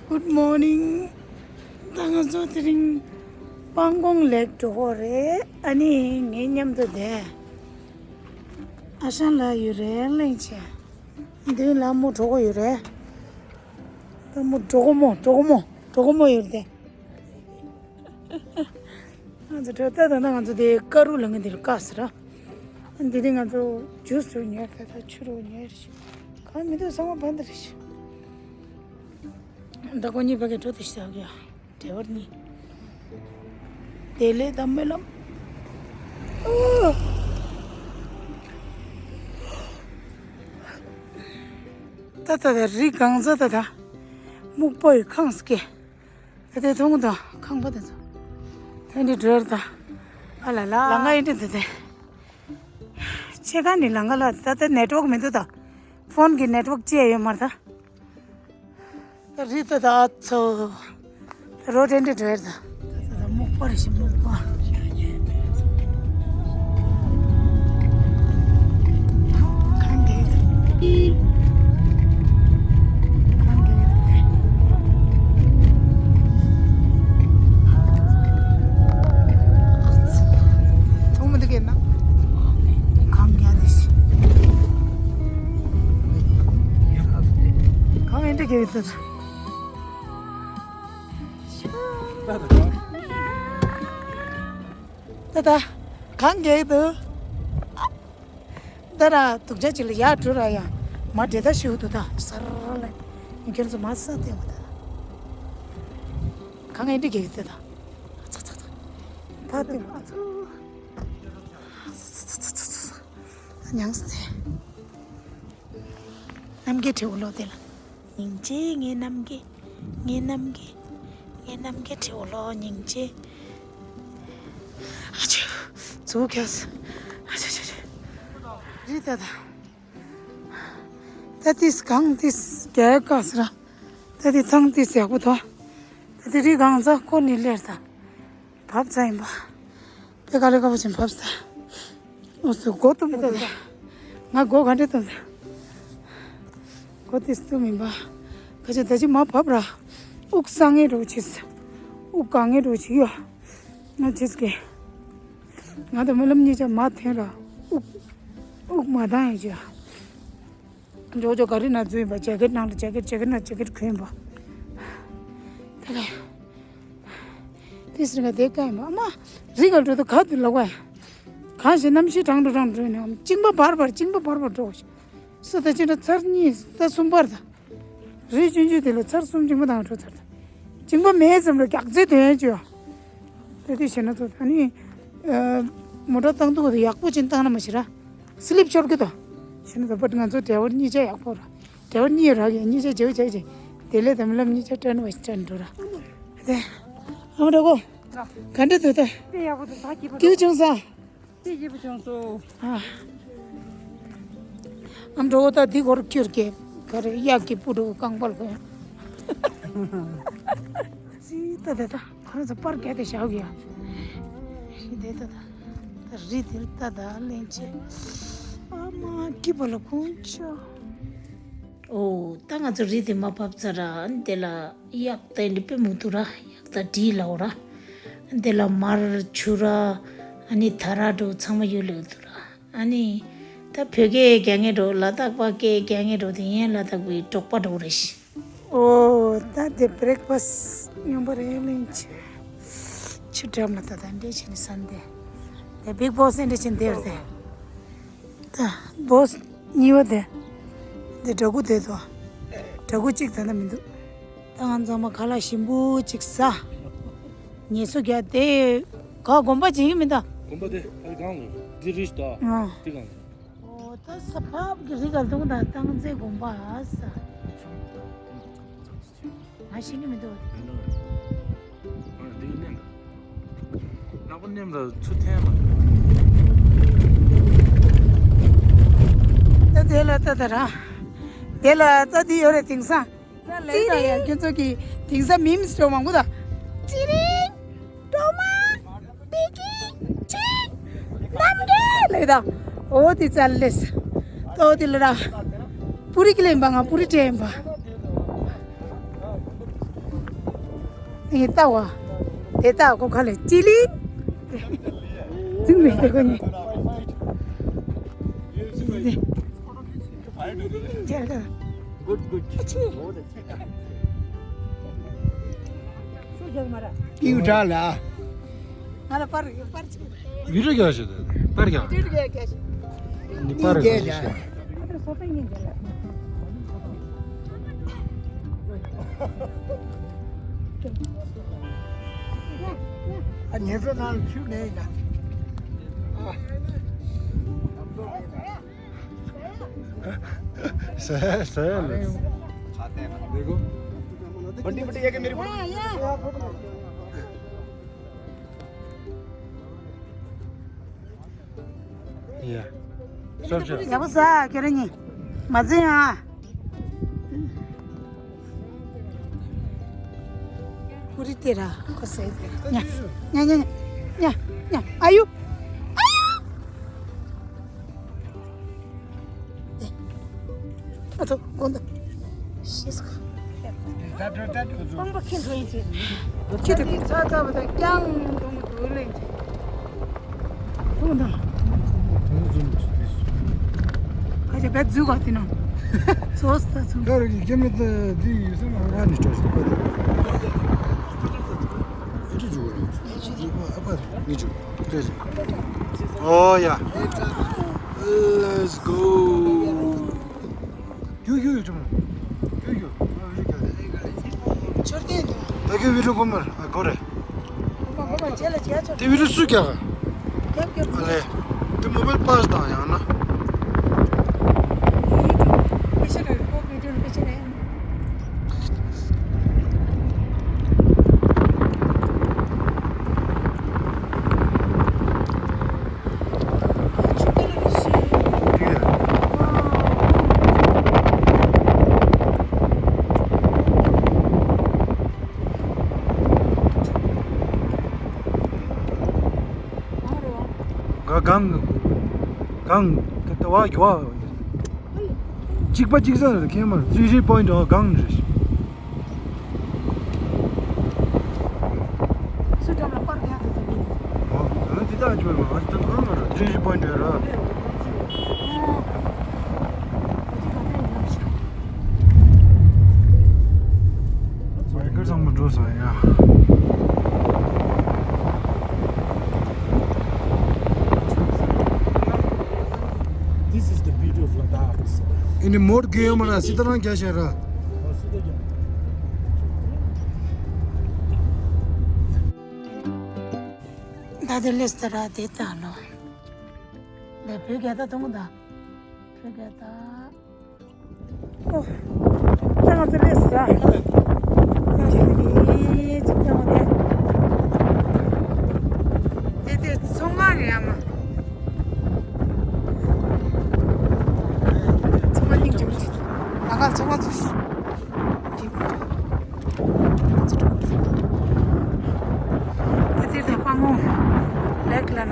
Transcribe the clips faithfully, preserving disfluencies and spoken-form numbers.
Good morning. ད་ང་ཚོ་དེ་རིང་སྤང་གོང་ལེགས་འགྲོ་གི་རེད། ཨ་ནི་ངའི་མཉམ་དུ་བསྡད་ཨ་ཞང་ལགས་ཡོད་རེད། གླེང་བྱས་མདུན་ལ་མོ་གྲོགས་པོ་ཡོད་རེད། ད་མོ་གྲོགས་པོ་མོ་གྲོགས་པོ་མོ་གྲོགས་པོ་མོ་ཡོད་རེད། ང་ཚོ་གྲོད་ད་ད་ང་ཚོ་དེ་ཀ་རུ་ལ་ངན་དེ་ལ་བཀག་ཟེར་ར། འདི་དེ་ང་ཚོ་ཇུས་རུ་ཉོས་ད་ད་ཆུ་རུ་ཉོས་རེད། གང་མི་འདུག་ཚང་མ་བན་དེ་རེད། ད་ཁོ་གཉིས་ཕ་གི་འགྲོ་དེ་ཤི་ད་གི་ཡ་འབྲེལ་བར་གཉིས། དེ་ལས་ད་སྨོན་ལམ། ད་ད་ད་རི་གང་ཚ་ད་ད་སྨུག་པོ་ཡི་ཁང་སྐེ། ད་དེ་མཐོང་གི་འདུག་ཁང་པ་དེ་ཚོ། ད་འདི་འགྲོ་ཡར་ད། ཨ་ལ་ལ། ལང་ཀ་ཡིན་འདྲ་འདི་དེ། ཕྱེད་ཀ་ནི་ལང་ཀ་ལ་ད་ལྟ་ནེཊ་ཝོག་མི་འདུག་ད། ཕོན་གི་ནེཊ་ཝོག་ཅི་ཡང་ཡོད་མ་རེད་ད། ད་རི་ད་ད་ཨ་ཚོ། ད་རོ་འདྲ་འདྲ་འགྲོ་ཡར་ད། ད་ད་ད་སྨུག་པ་རེད་ཤི་སྨུག་པ། གང་གི་གང་གི་ཐུང་མི་འདུག་གས་ན། གང་ག་དེ་ཤི། གང་ཡིན་འདྲ་གི་ཡོད་ད། ད་ད། གང་གེགས་འདུག་ད་ར་དུག་ཆ་ཅིག་ལ་ཡར་འགྲོ་ར་ཡ། མ་འདྲེ་ད་ཤིའུ་འདུག་ད་སར་ལ། ཁྱོད་ཚོ་མ་ས་སྟེང་བ་ད། གང་ཡིན་འདྲ་གེགས་འདུག་ད། ཚ་ཚ་ཚ། ད་སྟེང་བ་ད། མྱངས་སེ། རྣམ་རྒྱལ་ཁྲི་འུ་ལོ་དེ་ལ། སྙིང་རྗེ་ངའི་རྣམ་རྒྱལ། ངའི་རྣམ་རྒྱལ། ངའི་རྣམ་རྒྱལ་ཁྲི་འུ་ལོ་སྙིང་རྗེ། ཨ་ཆུ། ཙུ་ཁྱ་སི། ཨ་ཆུ་ཆུ་ཆུ། རི་ད་ད། ད་ཏིས་གང་ཏིས་རྒྱལ་ཀ་སི་ར། ད་ཏི་ཚང་ཏིས་ཡག་པོ་ཐོ། ད་ཏི་རི་གང་ཚ་ཁོ་ནི་ལེར་ད། བབས་ཚ་ཡིན་པ། དཔེ་དཀའ་ལས་ཁག་པོ་ཅིག་བབས་ས། འོ་སུ་མགོ་གཏུམ་ད་ད། ང་མགོ་ག་འདྲ་གཏུམ་ད། མགོ་དེ་གཏུམ་ཡིན་པ། ཁ་ཆེ་ད་ཅི་མ་བབས་ར། དབུགས་སང་ངེ་འགྲོ་ཆེས། དབུགས་གང་ངེ་འགྲོ་ཆེས་ཡོ། ང་ཆེས་ཀྱི། ང་དང་རྨི་ལམ་གཉིས་ཆ་མ་འཐེན་ར། དབུགས། དབུགས་མ་བཏང་ཡིན་ཅི། འཇོག་འཇོག་ག་རི་ན་འཛུལ་ཡིན་པ། ཇེ་ཀེད་ནང་ལ་ཇེ་ཀེད་ཇེ་ཀེད་ན་ཇེ་ཀེད་གོན་ཡིན་པ། ད་ལ། དེ་སྲིད་ང་དེ་ཀ་ཡིན་པ་ཨ་མ། རི་ག་འགྲོ་དུ་ག་དུ་ལ་བ་ཡ། གང་ཞིག་གནམ་གཤིས་གྲང་འགྲོ་གྲང་འགྲོ་ནས་གཅིན་པ་འབར་འབར་གཅིན་པ་འབར་འབར་འགྲོ། སུ་ད་ཅི་འདྲ་ཚར་གཉིས་ད་གསུམ་པར་ད། རི་ཆུང་ཆུང་དེ་ལ་ཚར་གསུམ་གཅིན་པ་དང་འགྲོ་ཚར་ད། གཅིན་པ་མེད་ཙམ་ལ་རྒྱག་རྩེ་དོན་ཡོད་ཅོ། དེ་དུས་ཞེ་ན་ཚོ་ད་ནི། མོ་ཊ་བཏང་དུས་ཡག་པོ་ཅིག་བཏང་ན་མ་ཤི་ར། སི་ལིབ་ཤོར་གི་དོ། ཞེ་ན་ཚོ་པ་ང་ཚོ་ཌ་རའི་ཝར་གཉིས་ཆ་ཡག་པོ་ར། ཌ་རའི་ཝར་གཉིས་རག་ཡ་གཉིས་ཆ་བྱེའུ་བྱེའུ་བྱེ། དེ་ལས་དམ་ལམ་གཉིས་ཆ་སྤྲད་ན་བ་ཞིག་སྤྲད་འགྲོ་ར། དེ། ཨ་མ་འདྲ་གོ་ག་འདྲ་འདུག་ད། དེ་ཡག་པོ་འདུག་ད་སྐྱིད་པོ་འདུག་སྐྱིད་བྱུང་ས། དེ་སྐྱིད་པོ་བྱུང་སོ། ཨ། ཨ་མ་འདྲ་གོ་ད་འདི་སྒོར་ཁྱེར་གེ། ག་རེ་གཡག་གི་སྤུ་འདྲ་གོ་རྐང་པ་ལ་གོ་ཡ། ཙི་ད་ད་ད། ཁོ་རང་ཚོ་པར་རྒྱག་དེ་བཞག་གི་ཡ། ཤི་དེ་ད་ད། ད་རི་དེར་ད་ད་གླེང་ཆེ། ཨ་མ་སྐྱིད་པ་ལ་ཁོང་ཆ། ཨོ་ད་ང་ཚོ་རི་དེ་མ་བབས་ཚར་ར། ཨ་ནི་དེ་ལ་གཡག་ད་འདི་དཔེ་མང་འདུག་ར། གཡག་ད་འདི་ལའོ་ར། ཨ་ནི་དེ་ལ་མར་ཆུ་ར། ཨ་ནི་ད་ར་འགྲོ་ཚང་མ་ཡོད་ལེ་འདུག་ར། ཨ་ནི། ད་བོད་སྐད་རྒྱག་མཁན་འགྲོ་ལ་དྭགས་པ་སྐད་རྒྱག་མཁན་འགྲོ་དེ་ཡན་ལ་དྭགས་པའི་འབྲོག་པ་འགྲོ་རེད་ཤི། ཨོ། ད་དེ་བྷི་རེག་ཕ་སི་མཉམ་པོ་རེད་ལེན་ཆེ། ཆུ་འགྲམ་ལ་ད་ད་འདྲེ་ཆེ་ནི་ས་འདི། དེ་བིག་བོ་སི་འདྲེ་ཆེ་འདིར་དེ། ད་བོ་སི་གཉིས་པ་དེ། འདི་འདྲ་གུ་དེ་དོ། འདྲ་གུ་གཅིག་ད་ན་མི་འདུག་ད་ང་ཚང་མ་ཁ་ལག་ཞིམ་པོ་གཅིག་ཟ། ངལ་གསོ་རྒྱག་དེ། ག་དགོན་པ་བྱེད་ཀྱི་མི་འདུག་དགོན་པ་དེ་ཨ་གང་ལ་འདི་རིས་ད། ཨ། འདི་གང་ལ། ཨོ་ད་ས་ཕབ་ཀྱི་རི་ག་ལ་དུང་དང་སྟང་རྩེ་དགོན་པ་ཨ་ས། ང་ཤེས་ཀྱི་མི་འདུག་འདི་གི་ནེམ་ད། ནག་པོ་ནེམ་ད་ཚུར་འཐེན་མ། ད་དེ་ལ་ད་ད་ར། དེ་ལ་ད་འདི་ཡོད་རེད་དེང་སང་། ཙི་རིང་། ད་ཡ་ཁྱོད་ཚོ་གི་དེང་སང་མིམ་སི་འགྲོ་མང་པོ་ད། ཙི་རིང་། སྒྲོལ་མ། པི་ཀི། ཅིང་། རྣམ་རྒྱལ་ལེ་ད། ཨོ་དེ་ཙལ་ལེས། ཏོ་དེ་ལ་ར། པུ་རི་ཀི་ལེན་པ་ང་པུ་རི་ཏྲེན་པ། ངས་ལྟ་བ། དེ་ལྟ་གོ་ཁ་ལ་ཅི་ལིང་། ཚིག་མི་ཤེས་གོ་ནི། Good, good. ཨ་ཆི། ཀིའུ་ཌ་ལ། ང་ལ་པར་ཡོད་པར་ཆི། བི་ཌིའོ་རྒྱག་ཤེས་ཏེ། པར་རྒྱག་བི་ཌིའོ་རྒྱག་ཤེས། ནི་པར་རྒྱག་ཤེས། ཨ་ཉེ་ཚོ་ནང་ཆུ་ནས་ཡིན་ན། सही है, सही है। देखो। बंटी, बंटी, ये क्या मेरी फोटो? या। सब चल। ཡག་པོ་ཟ་ཁྱེད་རང་གཉིས། མ་འཛིན་ཨ། ཀུ་རི་དེ་ར་ཁོ་སེ། ཉ་ཉ་ཉ་ཉ་ཉ་ཉ། ཨ་ཡུ། ཨ་ཡུ། ཨ་ཚོ་དགོང་དག་ཤེས་ཁ། ཁྱེད་དུ་ཚ་ཚ་བ་དང་རྐྱང་དུང་དུ་ལེན་གྱི། དུང་དང་། དུང་འཛུམ་གྱི་དེ། ཁ་ཆེ་བེད་འཛུལ་ག་དེ་ན། ཚོ་ས་ཚུ། ཁ་རུ་གི་སྐྱེ་མེད་དུ་དེ་ཡོད་སེམས་ཨ་ནི་སྤྲོ་ཞིག་པ་དེ། ཨེ་ཅི་འཇུག་རོགས། ཨ་པ་མི་འཇུག་ཏེ་ཟེར། ཨོ་ཡ། Let's go. ཡུ་ཡུ་ཡུ་ཅུང་། ཡུ་ཡུ། ཆོར་ཏེ་འདུག་ད་གི་བི་ཌིའོ་གོ་མར་ཨ་གོ་རེ། གོ་མ་གོ་མ་ཇེ་ལ་ཇེ་ཆོར། དེ་བི་ཌིའོ་སུ་རྒྱག་ག་རྒྱབ་རྒྱབ། ཨ་ལེ། དེ་མོ་བལ་པཱས་དང་ཡང་ན། ཡུ་ཊུབ་པེ་ཤ་ར་ཀོ་བི་ཌིའོ་པེ་ཤ་ར། ག་གང་གང་ག་ད་བ་གི་བ། གཅིག་པ་གཅིག་ས་རེད་ཁེ་མར་ཐི་རི་ཌི་པོ་ཡིན་ཊི་འོ་གང་རེད། སུ་འགྲམ་ལ་པར་རྒྱག་ཐུབ་ཐུབ་མིན། འོ་ད་ནི་དེ་དག་ཅོ་མ་ང་ཚོ་ད་ཐོག་མ་རེད་ཐི་རི་ཌི་པོ་ཡིན་ཊི་རེད། བའི་ཀར་ཚང་མ་འགྲོ་སོང་ཡ། This is the beauty of Ladakh. ཨེ་ནི་མོར་གེ་ཡོད་མ་ན་སི་ཏ་རང་རྒྱ་ཤེ་ར། ད་དེ་ལེས་ཏ་ར་དེ་ད་ལོ། ལེ་བོད་རྒྱ་ད་དུང་ད། བོད་རྒྱ་ད། ཨོ། ད་ང་ཚོ་སླེབས་སོང་ཨ། ད་ཞུ་ནི་ཅིག་ཀྱང་མ་གཏོགས། དེ་དེ་ཚོང་ཁང་རེད་ཨ་མ། ཚོང་ཁང་སྙིང་རྗེ་པོ་ཅིག་ལ་ཁ་ཚོང་ཁང་ཚུགས་ཤིག་དེ་དེ་དེ་དཔའ་མོ་ལེགས་ལ་ན།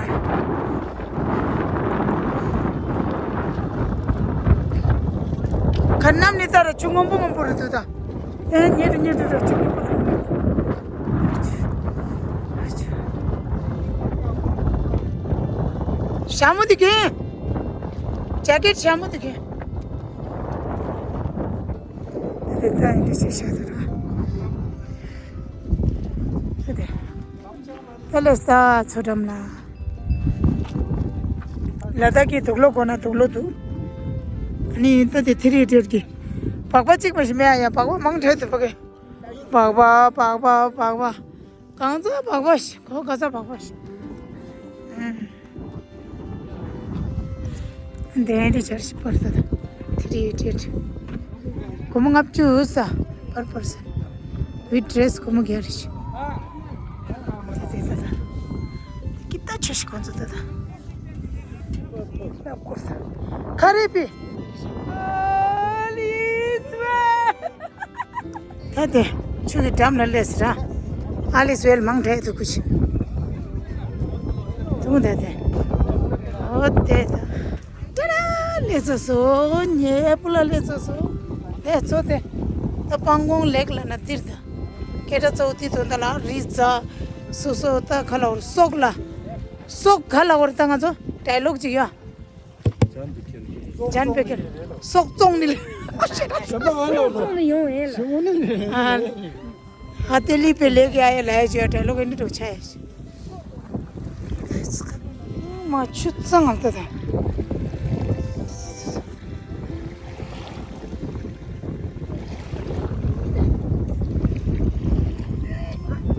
ཁ་གནམ་ནས་ལྟ་ར་ཆུ་སྔོན་པོ་སྔོན་པོ་རེད་འདུག་ད། ཨེ་ཉེ་རུ་ཉེ་རུ་ར་ཆུ་སྔོན་པོ་རེད། ཞྭ་མོ་དེ་གན། ཇེ་ཀེཊ་ཞྭ་མོ་དེ་གན། དེ་དེ་ད་ཡིན་དེ་ཞེས་བྱ་དེ་ར། དེ་དེ། ད་ལོ་ས་མཚོ་འགྲམ་ལ། ལ་དྭགས་ཀྱི་དུག་ལོག་གོ་ན་དུག་ལོག་འདུག་ཨ་ནི་ད་དེ་དེ་རེད་དེར་གི། སྦག་སྦག་གཅིག་མ་ཞིག་མེད་ཨ་ཡ་སྦག་སྦག་མང་དྲགས་འདུག་པ་གི། སྦག་སྦག་སྦག་སྦག་སྦག་སྦག་གང་ཚ་སྦག་སྦག་ཞིག་གོ་ག་ཚ་སྦག་སྦག་ཞིག་འདན་རེ་ཆར་ཞིག་པར་ད་ད་དེ་རེད་དེར། སྒོར་མོ་ལྔ་བཅུ་ས་པར་པར་ས། ཝིད་ཌི་རེ་སི་སྒོར་མོ་བརྒྱ་རེ་ཞིག་ད་ད་ད་ད། ཀི་ཏ་ཆ་ཞིག་ཁོང་ཚོ་ད་ད། ལབ་དགོས་ས། ཁ་རེ་པི། ཨ་ལི་སི་ཝེལ། ད་དེ་ཆུ་གི་འགྲམ་ལ་སླེབས་ཟེར་ར། ཨ་ལི་སི་ཝེལ་མང་དྲགས་འདུག་གུ་ཆུ། དུང་ད་དེ། ཨོ་དེ་ད། ཏྲ་ར་སླེབས་ཚར་སོང་། ཉེ་པོ་ལ་སླེབས་ཚར་སོང་། དེ་ཚོ་དེ། ད་སྤང་གོང་ལེགས་ལ་ན་དེར་ད། སྐད་སྒྲ་གཙོ་བོ་དེ་ཚོ་འདི་ལ་རི་རྩ་སོ་སོ་ད་ག་ལ་བར་སོག་ལ་སོག་ག་ལ་བར་ད་ང་ཚོ་ཌའི་ལོག་ཅིག་ཡོད། ཇན་པེ་ཁེལ། སོག་བཙོང་ནི་ལ། ཨ་ལེ། ཨ་ལེ། ཨ་ཏེ་ལི་པེ་ལེ་གི་ཨ་ཡ་ལ་ཡ་ཅི་ཡ་ཏྲ་ལོ་གི་ནི་ཏོ་ཆ་ཡ་ཅི། མ་ཆུ་གཙང་ང་ལྟ་ད།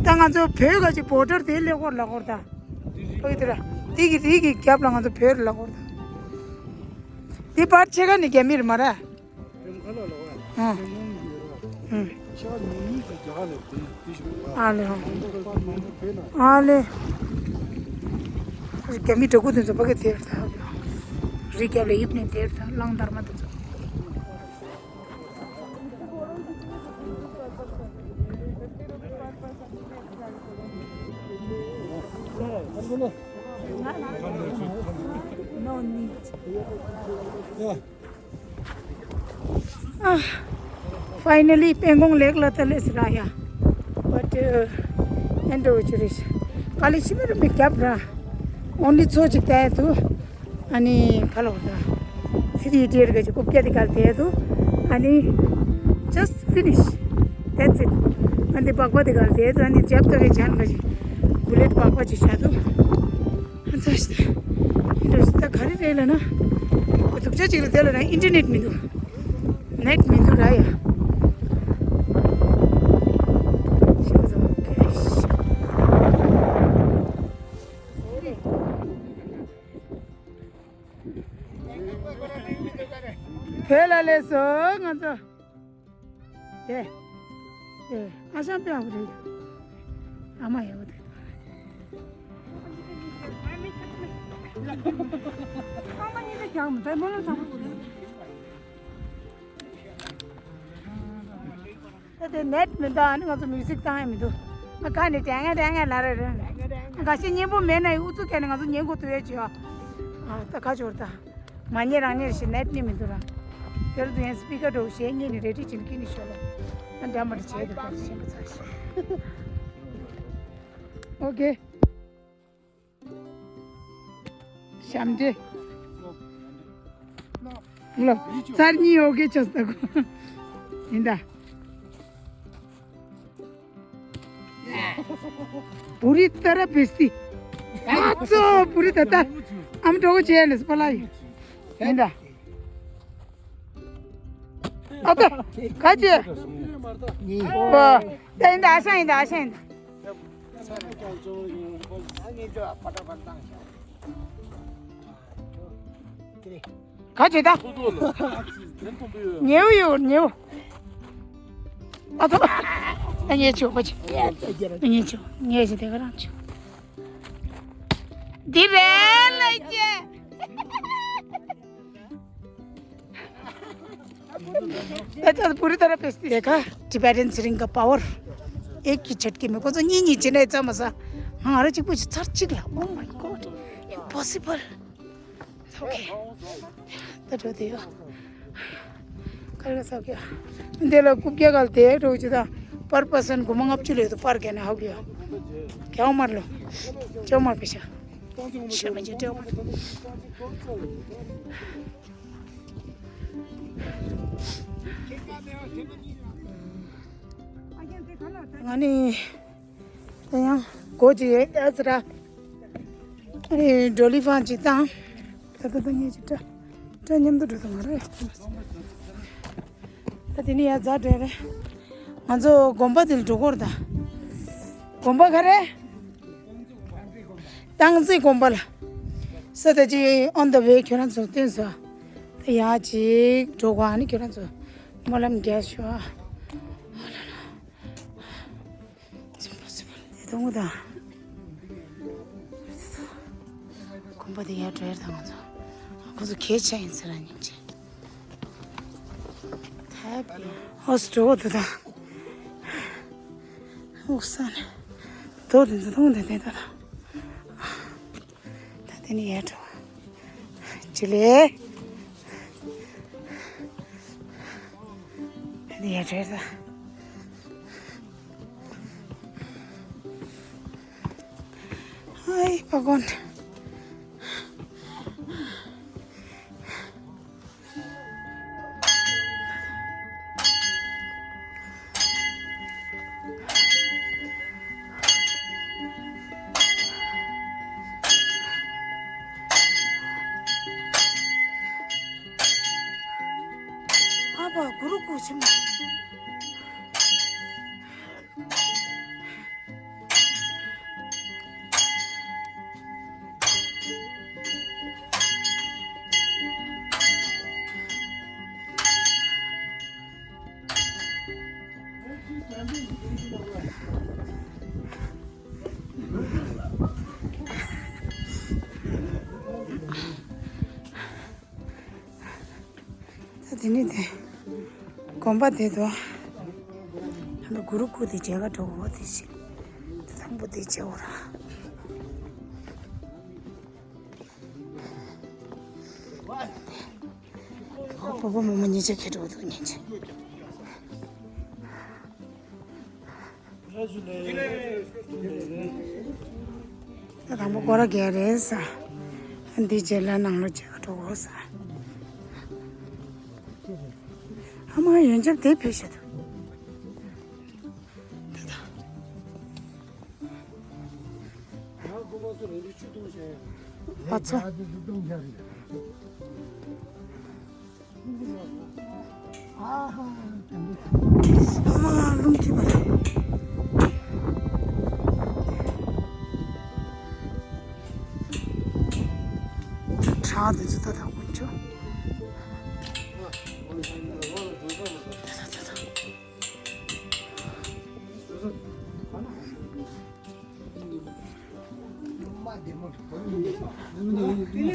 ད་ང་ཚོ་བོད་ག་ཅི་བོ་ཊར་དེ་ལེ་ཁོར་ལ་ཁོར་ད། ཨོ་ཡི་དེ་ར། དེ་གི་དེ་གི་རྒྱབ་ལ་ང་ཚོ་བོད་ལ་ཁོར་ད། འདི་པར་ཆེ་ཁ་ནི་རྒྱ་མི་རེད་མ་རེད། ཨ། ཨ་ལེ། ཨ་ལེ། རྒྱ་མི་དྲག་པོ་དེ་ཚོ་ཕ་གི་དེར་ད། རི་རྒྱབ་ལ་ཡིབ་ནས་དེར་ད་གླང་དར་མ་དེ་ཚོ། No need. ཨ། ཕའི་ནལ་ལི་སྤང་གོང་ལེགས་ལ་ཐལ་ལེ་སི་ར་ཡ། བཊ་ཨེན་ཌི་ཝི་ཆི་རེད། ག་ལེ་ཤི་མི་རུ་མི་རྒྱབ་ར། ཨོན་ལི་ཚོ་ཅིག་བལྟས་འདུག་ཨ་ནི་ག་ལོག་ད། ཚི་རི་ཏི་ཡར་ག་ཅིག་རྐུབ་བཀྱག་དེ་ག་ལ་བལྟས་འདུག་ཨ་ནི་just finish. That's it. ཨ་ནི་སྦག་སྦག་དེ་ག་ལ་བལྟས་འདུག་ཨ་ནི་རྒྱབ་ཏུ་གི་ཇན་ག་ཅིག་བུ་ལེཊ་སྦག་སྦག་ཅིག་བཞག་འདུག་ཨ་ཙ་ཤི་ད། ཨིན་ཌོ་ཤི་ད་ག་རེ་རེད་ལབ་ན། སྡུག་ཅག་ཅིག་ལ་དེ་ལ་ན་ཨིན་ཊར་ནེཊ་མི་འདུག་ནེཊ་མི་འདུག་ར་ཡ། ཤི་མ་ཚང་མ་ཁེ་རེ་ཤི། བོད་ལ་སླེབས་སོང་ང་ཚོ། དེ། དེ། ཨ་ཞང་པའི་ཨ་བུ་རེད། ཨ་མ་ཡག་པོ་དེ། ད་དེ་ནེཊ་མི་འདུག་ཨ་ནི་ང་ཚོ་མིའུ་ཟིག་བཏང་ཡ་མི་འདུག་ང་ཁ་ནས་དྲན་ངེ་དྲན་ངེ་ལ་རེ་རེ། འགའ་ཤས་སྙན་པོ་མེད་ན་ཡང་ཨུ་ཚུགས་བྱས་ནས་ང་ཚོ་ཉན་དགོས་ཐུག་ཡ་བྱོས་ཨ། ད་ཁ་ཆོར་ད། མ་ཉན་རང་ཉན་ཞིག་ནེཊ་ནི་མི་འདུག་ར། དེར་དུ་ཡན་སི་པི་ཀར་འགྲོ་ཞེས་ངེད་ནི་རེ་ཊི་ཅིན་ཀི་ནི་ཤོ་ལོ། ང་འདྲ་མ་འདྲ་བྱས་འདུག་ག་ཤེས་པ་ཚར་ཤེས། ཨོ་ཀེ། ཞབས་འདྲེ། ལོ། ཚར་གཉིས་ཨོ་ཀེ་ཆོག་ས་གོ། ཡིན་ད། བུ་རི་ཏ་ར་བེ་སི། ཨ་ཙོ་བུ་རི་ཏ་ཏ། ཨམ་གྲོགས་བྱས་ནས་སྤ་ལ་ཡིན། ཡིན་ད། ཨ་ཙོ། ག་ཅི། གཉིས། བ། ད་ཡིན་ད་ཨ་ཞང་ཡིན་ད་ཨ་ཞང་ཡིན་ད། ག་བྱེད་ད། ཉེའུ་ཡོད་ཉེའུ། ཨ་ཚོ། ཨ་ཉེ་ཆུ་པ་ཆུ། ཨ་ཉེ་ཆུ་ཉེ་ཆུ་དེ་ག་རང་ཆུ། འདི་རེད་ལ་ཅེ། ད་ཅག་པུ་རི་ཏ་ར་བེ་སི་དེ་ཁ་ཊི་བེ་ཊན་ཚེ་རིང་གི་པ་ཝར། ཨེ་ཀི་ཆད་ཀི་མེ་ཁོ་ཚོ་གཉིས་གཉིས་བྱེད་ནས་རྩ་མ་ཟ། ང་ར་གཅིག་པུ་ཞིག་ཚར་གཅིག་ལ། Oh my God. Impossible. Okay. ད་འགྲོ་དེ་ཡོད། ཀར་ག་ས་ཀྱ། འདི་ལ་རྐུབ་བཀྱག་ག་ལ་དེ་འགྲོ་ཅི་ད། པར་པ་སན་གོ་མ་ལྔ་བཅུ་ལས་དུ་པར་ག་ན་ཧ་གི་ཡོད། གྱ་མར་ལོ། ཅོ་མར་པེ་ཤ། ཤ་མ་ཅི་ཅོ་མར། ང་ནི། དེ་ཡང་སྒོ་ཅིག་ཡོད་ཨ་ཙི་ར། ཨེ་ཌོ་ལི་ཕང་ཅིག་བཏང་། ད་ལྟ་ད་ངས་ཅིག་སྤྲད། སྤྲད་མཉམ་དུ་འགྲོ་དང་མ་རེད། ད་དེ་ནི་ཡ་རྫ་འདྲ་རེད། ང་ཚོ་དགོན་པ་དེ་ལ་འགྲོ་དགོས་རེད་ད། དགོན་པ་ག་རེ། སྟག་རྩེ་དགོན་པ་ལ། ས་ད་ཅིག་on the way ཁྱོད་རང་ཚོ་བསྟན་སོང་། ད་ཡ་ཅིག་འགྲོ་དགོས་ཨ་ནི་ཁྱོད་རང་ཚོ་སྨོན་ལམ་རྒྱག་ཤོག་ཨ། It's impossible. དེ་དང་པོ་དང་། གོམ་པ་དེ་ཡར་འགྲོ་ཡར་དང་ང་ཚོ། ཁོ་ཚོ་གས་ཆ་ཡིན་ཟེར་ར་སྙིང་རྗེ། ཐབ་ཡ། ཧོ་སི་འགྲོ་དུ་དང་། ཧུག་ས་ནས། དོ་དེ་ཚོ་མཐོང་དེ་དེ་ད་དང་། ད་དེ་ནི་ཡར་འགྲོ། ཅི་ལེ། ད་དེ་ཡར་འགྲོ་ད། ཨའི་ཕ་གོན། ཨ་ཕ་གུ་རུ་སྐུ་ཆེན་པོ། ད་དེ་ནི་དེ། དགོན་པ་དེ་དུ། ཧ་ལ་གུ་རུ་སྐུ་དེ་མཇལ་ག་འགྲོ་འོ་དེ་ཞིག་ད་དང་པོ་དེ་མཇལ་འོ་ར། ཨོ་པོ་པོ་མོ་མོ་ཉེ་ཆ་ཁེ་འགྲོ་འདུག་ཉེ་ཆ། ད་དང་པོ་སྐོར་ར་རྒྱག་རེད་ས། འདི་རྗེས་ལ་ནང་ལོགས་རྒྱག་འགྲོ་དགོས་ས། ཨ་མ་ཡོན་ཆབ་དེ་ཕེབས་ཤག་འདུག་ཨ་ཚོ། ཨ་མ་རླུང་འཐིབས་པ་རེད། བྲག་དེ་ཚོ་ད་ད་དཀོན་མཆོག་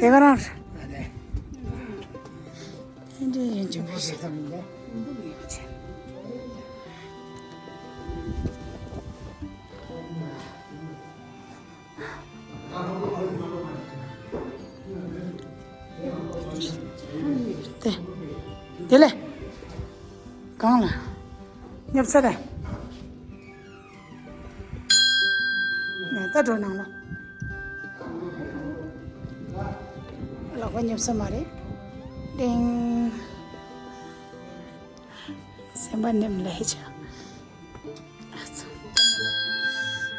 དེ་ག་རང་རེད། འདི་ཡིན་གྱི་མི་ཤེས། དེ། དེ་ལས། གང་ལ། སྙོབ་ས་རེད། ནས་ད་འགྲོ་ནང་ལ། ལག་པ་སྙོབ་ས་མ་རེད། ཏིང་། སེམས་པ་ནེམ་ལས་ཆ། ཨ་ཙི།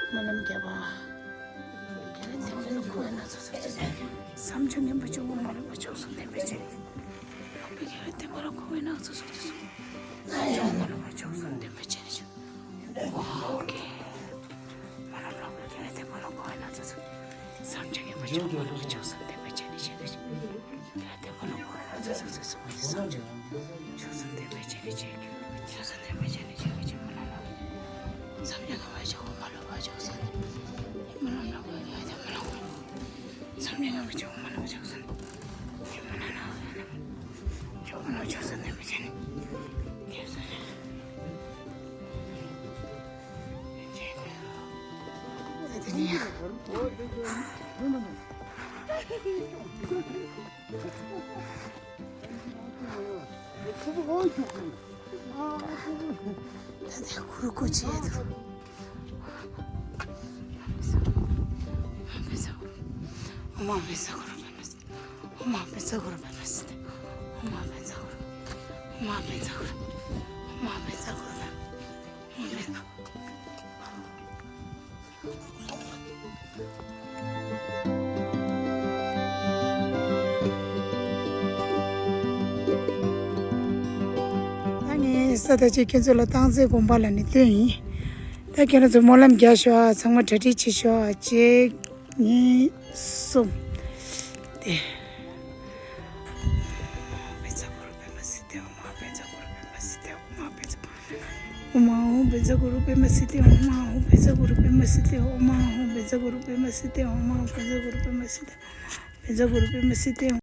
སྨོན་ལམ་རྒྱབ་པ། བསམ་བྱུང་ངན་པ་ཆོས་སྐུ་མ་ལུས་པ་མཆོག་གསུམ་ལྡན་པའི་ཆེད། ལོག་པའི་དགེ་བའི་བསྟན་པ་ལ་མཁོ་བའི་སྣང་ཚུལ་སོགས་ཀྱིས་གསུངས། བསམ་བྱུང་མ་ལུས་པ་མཆོག་གསུམ་ལྡན་པའི་ཆེད་ནི་ཆོས། ཨོ་ཀེ། སྨོན་ལམ་ལོག་པའི་དགེ་བའི་བསྟན་པ་ལ་མཁོ་བའི་སྣང་ཚུལ་སོགས། བསམ་བྱུང་ངན་པ་མཆོག་མ་ལུས་པ་མཆོག་གསུམ་ལྡན་པའི་ཆེད་ནི་ཆོས་ཀྱི་ཆེད། དགེ་བའི་བསྟན་པ་ལ་མཁོ་བའི་སྣང་ཚུལ་སོགས་ཀྱིས་གསུངས། བསམ་བྱུང་མཆོག་གསུམ་ལྡན་པའི་ཆེད་ནི་ཆོས་ཀྱི་ཆོས་གསུམ་ལྡན་པའི་ཆེད་ནི་ཆོས་ཀྱི་ཆེད། སྨོན་ལམ་ལོག་པའི། བསམ་བྱུང་ངན་པ་མཆོག་མ་ལུས་པ་མཆོག་གསུམ། སྨོན་ལམ་ལོག་པའི་དགེ་བའི་བསྟན་པ་ལ་མཁོ་བའི། བསམ་བྱུང་ངན་པ་མཆོག་མ་ལུས་པ་མཆོག་གསུམ། སྨོན་ལམ་ལོག་པའི། མཆོག་མ་ལུས་པ་མཆོག་གསུམ་ལྡན་པའི་ཆེད་ནི། དགེ་བའི་བསམ་བྱུང་། དེ་ནི་ཡང་། ད་ལྟའི་གུ་རུ་སྐུ་མཇལ་འདུག་ཨོཾ་ཨཱཿཧཱུྃ་བཛྲ་གུ་རུ་པདྨ་སིདྡྷི། ཨོཾ་ཨཱཿཧཱུྃ་བཛྲ་གུ་རུ་པདྨ་སིདྡྷི། ཨོཾ་ཨཱཿཧཱུྃ་བཛྲ་གུ་རུ། ཨོཾ་ཨཱཿཧཱུྃ་བཛྲ་གུ་རུ། ཨོཾ་ཨཱཿཧཱུྃ་བཛྲ་གུ་རུ། ཨོཾ་ཨཱཿཧཱུྃ། ད་ངས་ས་ད་ཅིག་ཁྱེད་ཚོ་ལ་སྟག་རྩེ་དགོན་པ་ལ་ནི་སྟོན་ཡིན། ད་ཁྱེད་རང་ཚོ་སྨོན་ལམ་རྒྱག་ཤོག་ཨ། ཚང་མ་གྲ་སྒྲིག་བྱེད་ཤོག་ཨ། གཅིག་གཉིས། གསུམ། དེ། ཨོཾ་ཨཱཿཧཱུྃ་བཛྲ་གུ་རུ་པདྨ་སིདྡྷི། ཨོཾ་ཨཱཿཧཱུྃ་བཛྲ་གུ་རུ་པདྨ་སིདྡྷི། ཨོཾ་ཨཱཿཧཱུྃ་བཛྲ་གུ་རུ་པདྨ་སིདྡྷི། ཨོཾ་ཨཱཿཧཱུྃ་བཛྲ་གུ་རུ་པདྨ་སིདྡྷི། ཨོཾ་ཨཱཿཧཱུྃ་བཛྲ་གུ་རུ་པདྨ་སིདྡྷི། ཨོཾ་ཨཱཿཧཱུྃ་བཛྲ་གུ་རུ་པདྨ་སིདྡྷི། བཛྲ་གུ་རུ་པདྨ་སིདྡྷི།